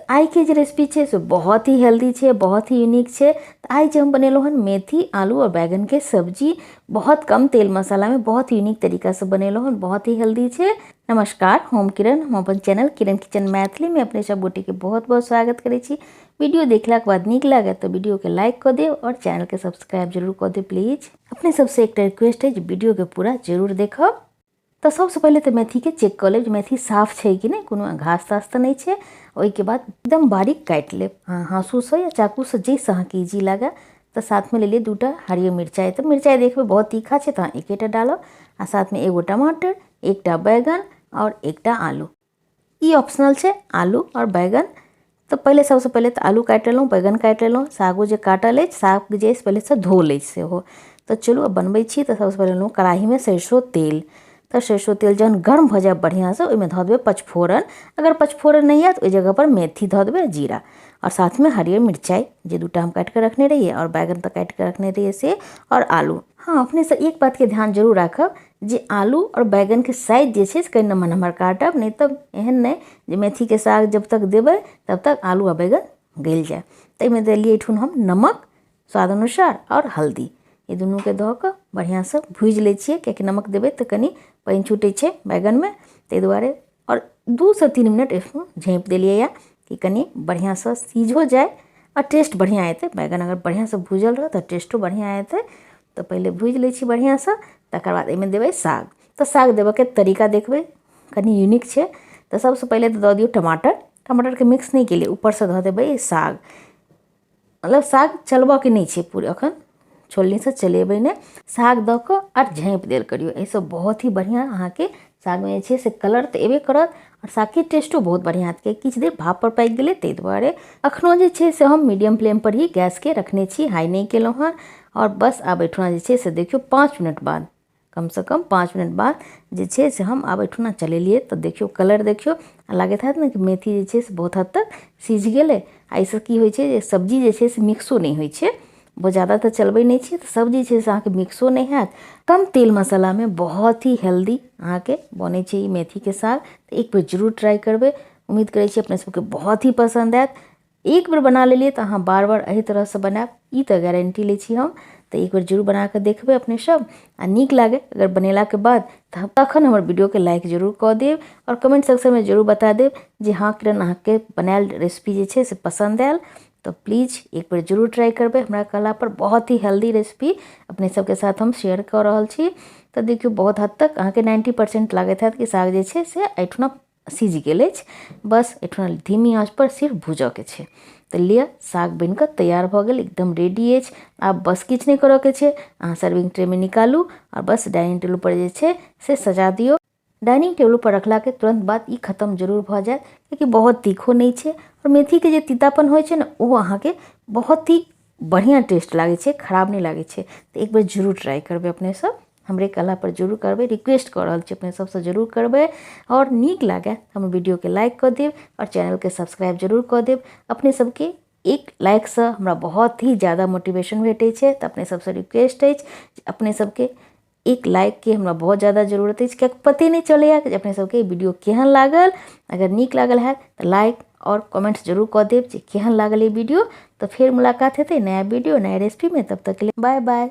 आइके जे रेसिपी छै से बहुत ही हेल्दी छै, बहुत ही यूनिक छै। तऽ आइ जे हम बनेलहुँ हन मेथी आलू आओर बैगनके सब्जी, बहुत कम तेल मसालामे बहुत यूनिक तरीकासँ बनेलहुँ हन, बहुत ही हेल्दी छै। नमस्कार, हम किरण, हम अपन चैनल किरण किचन मैथिलीमे अपने सब गोटेके बहुत बहुत स्वागत करै छी। वीडियो देखलाके बाद नीक लागत तऽ वीडियोके लाइक कऽ देब आओर चैनलके सब्सक्राइब जरूर कऽ देब प्लीज। अपने सबसँ एकटा रिक्वेस्ट है जे वीडियोके पूरा जरूर देखब। तऽ सबसँ पहिले तऽ मेथीके चेक कऽ लेब जे मेथी साफ छै कि नहि, कोनो घास तास तऽ नहि छै। ओहिके बाद एकदम बारीक काटि लेब, अहाँ हाँसूसँ या चाकूसँ, जाहिसँ अहाँके इजी लागए। तऽ साथमे लेलियै दूटा हरियर मिरचाइ। तऽ मिरचाइ देखबै बहुत तीखा छै तऽ अहाँ एकेटा डालब। आ साथमे एगो टमाटर, एकटा बैगन आओर एकटा आलू। ई ऑप्शनल छै आलू आओर बैगन। तऽ पहिले सबसँ पहिले तऽ आलू काटि लेलहुँ, बैगन काटि लेलहुँ, सागो जे काटल अछि साग जे अछि पहिलेसँ धोल अछि सेहो। तऽ चलू आब बनबै छी। तऽ सबसँ पहिले लेलहुँ कड़ाहीमे सरिसो तेल। तऽ सरिसो तेल जहन गर्म भऽ जाय बढ़िआँसँ ओहिमे धऽ देबै पचफोरन। अगर पचफोरन नहि यऽ तऽ ओहि जगहपर मेथी धऽ देबै, जीरा आओर साथमे हरियर मिरचाइ जे दूटा हम काटिकऽ रखने रहियै, आओर बैगन तऽ काटिकऽ रखने रहियै से, आओर आलू। हँ, अपनेसँ एक बातके ध्यान जरूर राखब जे आलू आओर बैगनके साइज जे छै से कनि नमहर नमहर काटब, नहि तऽ एहन नहि जे मेथीके साग जब तक देबै तब तक आलू आ बैगन गलि जाय। ताहिमे देलियै एहिठुन हम नमक स्वाद अनुसार आओर हल्दी। ई दुनूके दऽ कऽ बढ़िआँसँ भूजि लै छियै, कियाकि नमक देबै तऽ कनि पानि छूटै छै बैगनमे, ताहि दुआरे। आओर 2 से 3 मिनट एहिमे झाँपि देलियै कि कनि बढ़िआँसँ सिझो जाय आओर टेस्ट बढ़िआँ एतै। बैगन अगर बढ़िआँसँ भूजल रहत तऽ टेस्टो बढ़िआँ एतै। तऽ पहिले भूजि लै छी बढ़िआँसँ, तकर बाद एहिमे देबै साग। तऽ साग देबऽके तरीका देखबै, कनि यूनिक छै। तऽ सबसँ पहिले तऽ दऽ दियौ टमाटर। टमाटरके मिक्स नहि केलियै, ऊपरसँ धऽ देबै साग। मतलब साग चलबऽके नहि छै पूरे, एखन छोलनीसँ चलेबै नहि। साग दऽ कऽ आर झाँपि देल करियौ। एहिसँ बहुत ही बढ़िआँ अहाँके सागमे जे छै से कलर तऽ एबे करत आओर सागके टेस्टो बहुत बढ़िआँ हेतै। किछु देर भापपर पाकि गेलै ताहि दुआरे। एखनो जे छै से हम मीडियम फ्लेमपर ही गैसके रखने छी, हाइ नहि केलहुँ हँ। आओर बस आब एहिठुना जे छै से देखियौ 5 मिनट बाद, कमसँ कम 5 मिनट बाद जे छै से हम आब एहिठुना चलेलियै। तऽ देखियौ कलर देखियौ, आ लागैत हैत ने कि मेथी जे छै से बहुत हद तक सिझ गेलै। आ एहिसँ की होइ छै जे सब्जी जे छै से मिक्सो नहि होइ छै। बहुत ज्यादा तऽ चलबै नहि छियै तऽ सब्जी छै से अहाँके मिक्सो नहि हैत। कम तेल मसालामे बहुत ही हेल्दी अहाँके बनै छै ई मेथीके साग। तऽ एक बेर जरूर ट्राइ करबै। उम्मीद करै छी अपने सबके बहुत ही पसन्द आयत। एक बेर बना लेलियै तऽ अहाँ बार बार एहि तरहसँ बनायब, ई तऽ गारंटी लै छी हम। तऽ एक बेर जरूर बना कऽ देखबै अपने सब, आ नीक लागै अगर बनेलाके बाद तऽ तखन हमर वीडियोके लाइक जरूर कऽ देब आओर कमेंट सेक्शनमे जरूर बता देब जे हँ किरण, अहाँके बनायल रेसिपी जे छै से पसन्द आयल। तऽ प्लीज एक बेर जरूर ट्राइ करबै हमरा कहला पर। बहुत ही हेल्दी रेसिपी अपने सबके साथ हम शेयर कऽ रहल छी। तऽ देखियौ बहुत हद तक अहाँके 90% लागैत हैत कि साग जे छै से एहिठुना सिझ गेल अछि। बस एहिठुना धीमी आँचपर सिर्फ भूजऽके छै। तऽ लिअ, साग बनि कऽ तैयार भऽ गेल, एकदम रेडी अछि। आब बस किछु नहि करऽके छै, अहाँ सर्विंग ट्रेमे निकालू आओर बस डाइनिंग टेबुलपर जे छै से सजा दियौ। डाइनिंग टेबुलपर रखलाके तुरन्त बाद ई खतम जरूर भऽ जायत, कियाकि बहुत तीखो नहि छै आओर मेथीके जे तीतापन होइ छै ने, ओहो अहाँके बहुत ही बढ़िआँ टेस्ट लागै छै, खराब नहि लागै छै। तऽ एक बेर जरूर ट्राइ करबै अपने सब, हमरे कहला पर जरूर करबै। रिक्वेस्ट कऽ रहल छी अपने सबसँ, जरूर करबै। आओर नीक लागै हमर वीडियोके लाइक कऽ देब आओर चैनलके सब्सक्राइब जरूर कऽ देब। अपने सबके एक लाइकसँ हमरा बहुत ही ज्यादा मोटिवेशन भेटै छै। तऽ अपने सबसँ रिक्वेस्ट अछि, अपने सबके एक लाइकके हमरा बहुत ज्यादा जरूरत अछि, कियाकि पते नहि चलैए कि अपने सबके वीडियो केहन लागल। अगर नीक लागल हैत तऽ लाइक आओर कमेंट्स जरूर कऽ देब जे केहन लागल ई वीडियो। तऽ फेर मुलाकात हेतै नया वीडियो नया रेसिपीमे, तब तक के लिए बाय बाय।